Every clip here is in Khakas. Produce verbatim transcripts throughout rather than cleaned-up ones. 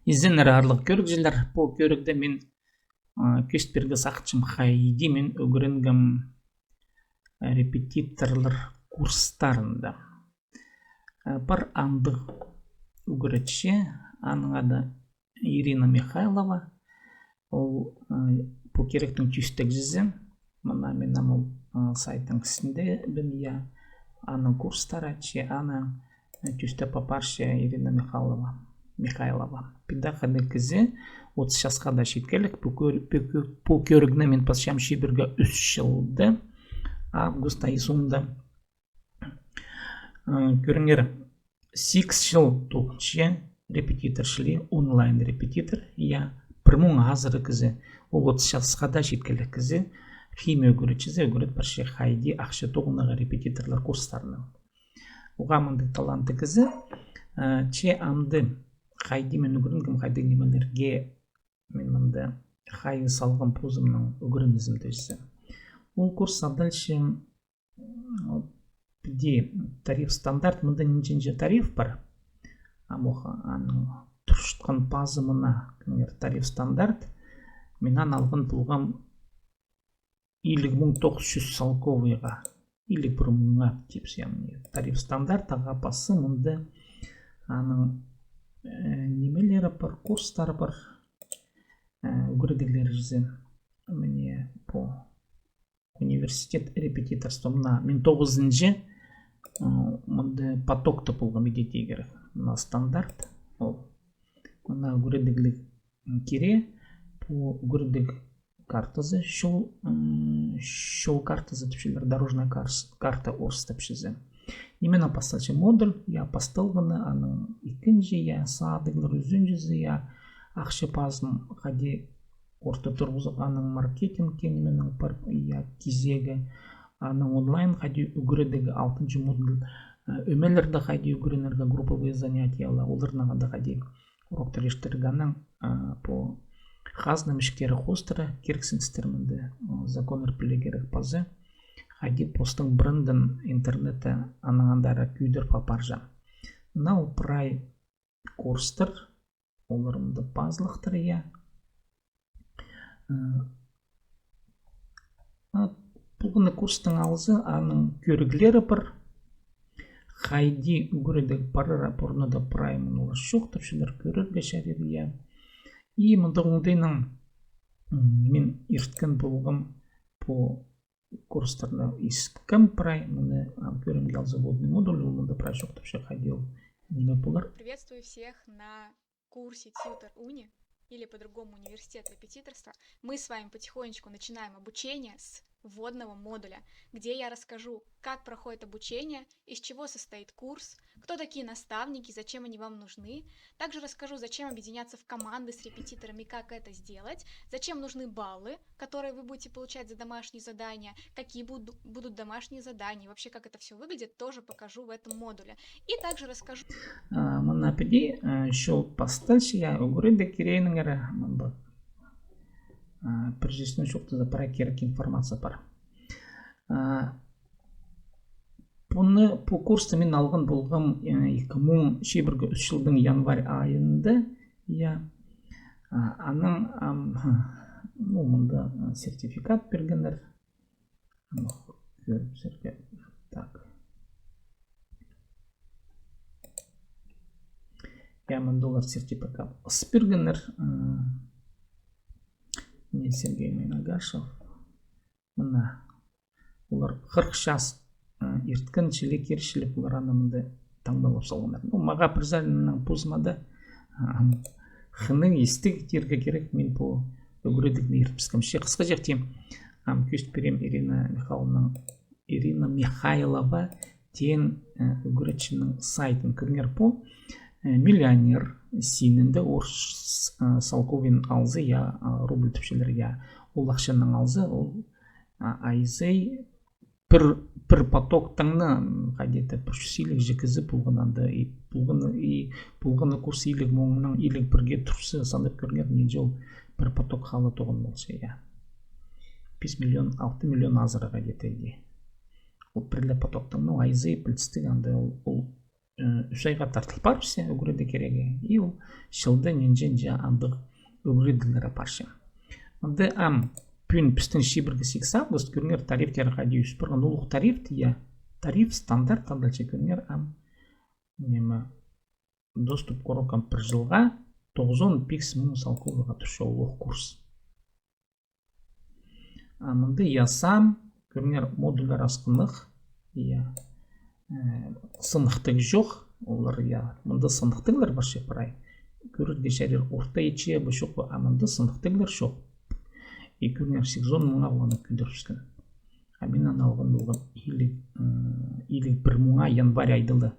Изеннер, аарлығ кӧрігҷілер, пу кӧрігде мин, а, кӧзіт пирерге сағынчам, хайди мин ӱгренгем репетиторлар курстарында. А, пар андағ ӱгретчі, аның ады Ирина Михайлова. Ол, а, пу киректің тӧстегҷізі. Мына мин ам ол, а, сайттың істінде пілем, я, аның курстары, че аны, а, тӧстеп апарча Ирина Михайлова. Михайлова. Пеедагы кізі отыс часха даа читкелек, пу кӧр-, пу кӧ-, пу кӧрігні мин пасчам чибіргі ӱс чылда, август ай соонда. Ы, кӧріңер, сигіс чыл тоғынча репетитор чіли, онлайн-репетитор, я, пір муң азыра кізі, ол отыс часха даа читкелек кізі, химия ӱгретчізі, ӱгрет парча, хайди ахча тоғынарға репетиторлар курстарынаң. Уғаа мындағ талантты кізі, ы, че амды хайди мин ӱгренгем, хайдағ нимелерге мин мында хайығ салғам позымның ӱгренізімде. Ол курс адалча, м, піди тариф стандарт, мында нинҷе-нинҷе тариф пар. Амох аның турчатхан пазы мына, кӧріңер, тариф стандарт. Мин аны алған полғам илиг муң тоғыс чӱс салковайға. Илиг пір муңға тіпчем. Тариф стандарт, ағаа пазы мында аның, э, нимелері пар, курстары пар, э, ӱгредіглері чізе. Мына пу университет репетиторства. Мына мин тоғызынҷы, ы, мында потокта полғам, иди тирге кирек. Мына стандарт, ол. Мына ӱгредігліг кире, пу ӱгредіг картазы, чол, м, чол картазы тіпчелер, дорожная карс-, карта орыс тіпчезі. Нименең пасталча модуль, я, пасталғаны, аның ікінҷі, я, садығлар, ӱзінҷізі, я, ахча пазын хайди орта турғызарға, аның маркетинг, нименең пар, я, кизегі, аның онлайн хайди ӱгредіг, алтынҷы модуль, э, ӧмелерде хайди ӱгренерге, групповые занятиялар, оларнаң даа хайди уроктар иртірерге, анаң, а, пу хазна мічіктері хоостыра кирексіністер мында, а, законнар пілерге кирек паза, хайди постың брендін интернетте анаң андар кӧдіріп апарҷаң. Мына ол прай курстар, олар мында пазылыхтар, я. Э, а, полған на курстың алызы, аның кӧріглері пар. Хайди ӱгредіг парар, пурнада прай мыналар чоохтапчалар, кӧрерге чарир, я. И мындағ оңдайнаң, м, мин ирткен полғам пу курстарны, искем прай, мына, ам, кӧрімге алза, вводный модуль, ол мында прай чоохтапча, хайди ол ниме полар. Приветствую всех на курсе Tutor Uni, или по-другому университет репетиторства. Мы с вами потихонечку начинаем обучение с вводного модуля, где я расскажу, как проходит обучение, из чего состоит курс, кто такие наставники, зачем они вам нужны. Также расскажу, зачем объединяться в команды с репетиторами, как это сделать, зачем нужны баллы, которые вы будете получать за домашние задания, какие буду-, будут домашние задания, вообще, как это всё выглядит, тоже покажу в этом модуле. И также расскажу. А, мына піди, а, чол пасталча, я, ӱгредіг кирегінеңер, мында, а, пір чӱзін чоохтаза, прай кирек информация пар. А, пуны, пу курсты мин алған полғам, э, ікі муң чибіргі ӱс чылдың январь айында, я. А, анаң, ам, ну, мында, а, сертификат пиргеннер. Ам, кӧрібізерге. Так. Я, мында олар сертификат ыс пиргеннер. М, мына Сергей Майнагашев. Мына олар хырых час, а, ирткен, чіли кирчілеп, олар аны мында таңмалап салғаннар. Ну, мағаа пір саринаң позыма даа, а, ам, хынығ истіг тирге кирек, мин пу ӱгредігні иртібіскем. Че хысхаҷахти, ам, кӧзіт пирем Ирина Михайловнаның, Ирина Михайлова теен, э, ӱгретчінің сайтын. Кӧріңер, пу, э, миллионер, синінде орыс, э, салковайын алза, я, а, рубль тіпчелер, я, ол ахчанаң алза, ол, а, айзай пір, пір потоктаң на, м, хайди-да пір чӱс илиг чікі кізі полған анда, и полған, и полған на курс илиг муңнаң илиг пірге турза, санап кӧріңер, нинҷе ол пір поток хала тоғын полча, я. Пис миллион, алты миллион азыра хайди-да иди. Ол пір ле потоктаң, ну, айзай пілдістіг анда ол, ол э, ӱс айға тартыл парыбысча, ӱгредіг кирегі. И ол чылда нинҷе-нинҷе андағ ӱгредіглер апарча. Анда ам пӱӱн пістің чибіргі сигіс август, кӧріңер, тарифтер хайди ӧс парған. Улуғ тариф, я, тариф стандарт адалча, кӧріңер, ам, ниме, доступ к урокам пір чылға тоғызон пис муң салковайға турча улуғ курс. А мында я сам, кӧріңер, модульлер асхынах, я, э, сыныхтығ чох, олар, я, мында сыныхтығлар парча прай. Кӧрерге чарир, орта итче бе, чох па, а мында сыныхтығлар чох. И кӧріңер, сигізон муңға оларны кӧдірібіскен. А мин аны алған полғам илиг, м, илиг пір муңға январь айда ла.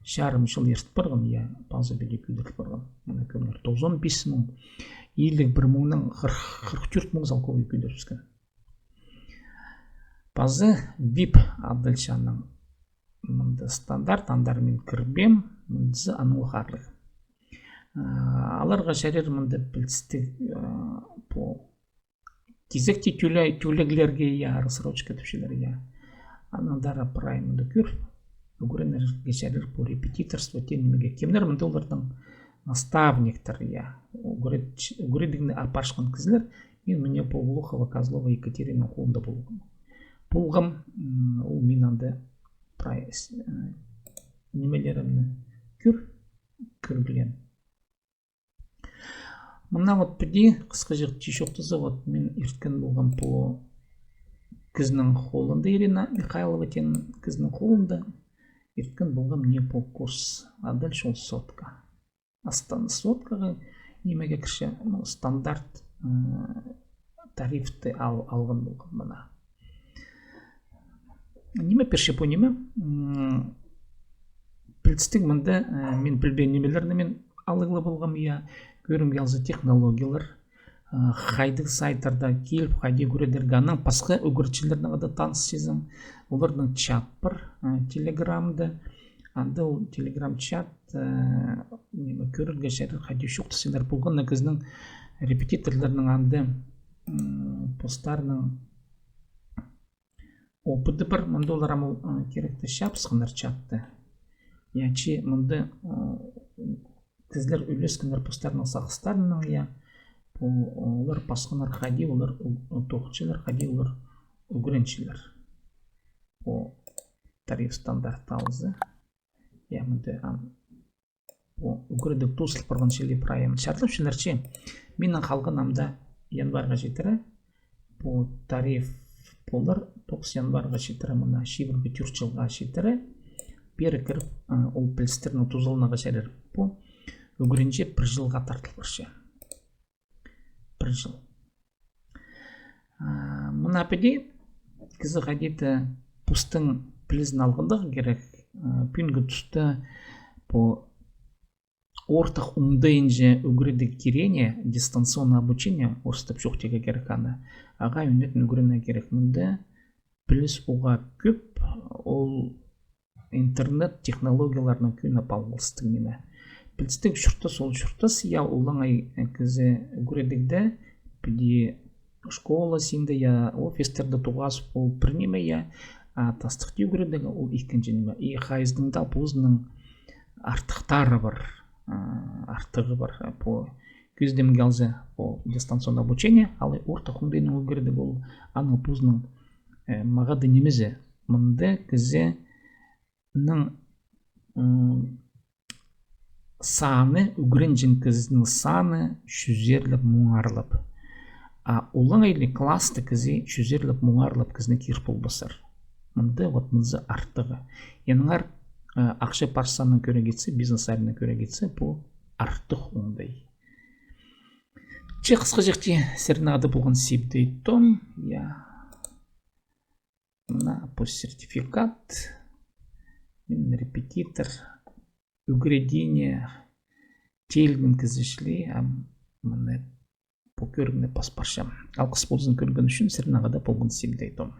Чарым чыл ирт парған, я, пазы піди кӧдіріл парған. Мына кӧріңер, тоғызон пис муң. Илиг пір муңнаң хырых, хырых тӧрт муң салковай кӧдірібіскен. Пазы вип адалча аның. Мында стандарт, андар мин кірбеем, мындазы аның охарлығ. А, аларға чарир мында пілдістіг, а, по кизекті тӧле-, тӧлеглерге, я, рассрочка тіпчелер, я. Анаң даа прай мында кӧр, ӱгренерге чарир по репетиторство, тем не менее. Кемнер мында оларның наставниктер, я. Ӱгрет-, ӱгредігні апарчатхан кізілер, мин мына по Глухова, Козлова Екатеринаның холында полғам. Полғам, м, ол мин анда прай с-, э, нимелерімні кӧр, кӧргілеем. Мына вот піди хысхаҷах тиҷең чоохтаза, вот мин ирткен полғам по кізінің холында, Ирина Михайлова теен кізінің холында ирткен полғам не по курс, а дальше ол сотка. Астан соткаға нимеге кірче, ну, стандарт, м, тарифті ал-, алған полғам мына. Ниме пирче пу ниме? М, пілдістіг мында, э, мин пілбеен нимелерні мин алығлап алғам, я, кӧрімге алза технологиялар, э, хайдағ сайттарда киліп, хайди ӱгредерге, анаң пасха ӱгретчілернең даа танысчазың, оларның чат пар, э, Телеграмда, анда ол Телеграм чат, э, ниме, кӧрерге чарир, хайди чоохтасчалар, полған на кізінің репетиторларның анда, м, постарының опыты пар, мында олар ам ол, ы, киректі чабысханнар чатты. Я, че мында, ы, кізілер ӱлескеннер постарының сағыстарынаң, я, пу, олар пасханнар хайди, олар у-, тоғынчалар хайди, олар ӱгренчелер. Пу тариф стандарт алза. Я, мында, ам, пу ӱгредіг тоозыл парған чіли прайын чарлапчалар чи. Минің халған амды январьға читіре. Пу тариф полар тоғыс январьға читіре, мына чибіргі тӧрт чылға читіре. Пеер кіріп, а, ол пілістернің тоозылынарға чарир. Пу ӱгренҷі пір чылға тартыл парча. Пір чыл. А, мына піди кізі хайди-да постың пілізін алғандағ кирек, а, пӱӱнгі туста пу ортах оңдайынҷа ӱгредіг кирені, дистанционное обучение, орыстап чоохтирға кирек аны. Ағаа ӱнетін ӱгренерге кирек. Мында піліс уғаа кӧп, ол интернет технологияларына кӧні палғалыстығ ниме. Пілістіг чуртас, ол чуртас, я, олаңай, э, кізі ӱгредігде, піди школа синде, я, офистерде тоғас, ол пір ниме, я, а тастыхти ӱгредіг, ол ікінҷі ниме. И хайзының даа позының артыхтары пар, а, артығы пар, а, пу кӧзідімге алза, ол дистанционное обучение, алай ортах оңдайнаң ӱгредіг ол, аның позының, э, мағады нимезі. Мында кізінің, м, саны, ӱгренҷең кізінің саны чӱзерлеп, муңарлап. А олаңай ли класста кізі чӱзерлеп, муңарлап кізіні кир полбассар. Мында вот мынзы артығы. Аннаңар, э, ахча пар саринаң кӧрерге итсе, бизнес саринаң кӧрерге итсе, пу артых оңдай. Че хысхаҷахти сірернең хада полған Сибдей Том, я. Мына пу сертификат. Мин репетитор, ӱгредиине тилген кізі чіли, ам мына пу кӧрігні пас парчам. Алғыс ползын кӧрген ӱчӱн, сірернең хада полған Сибдей Том.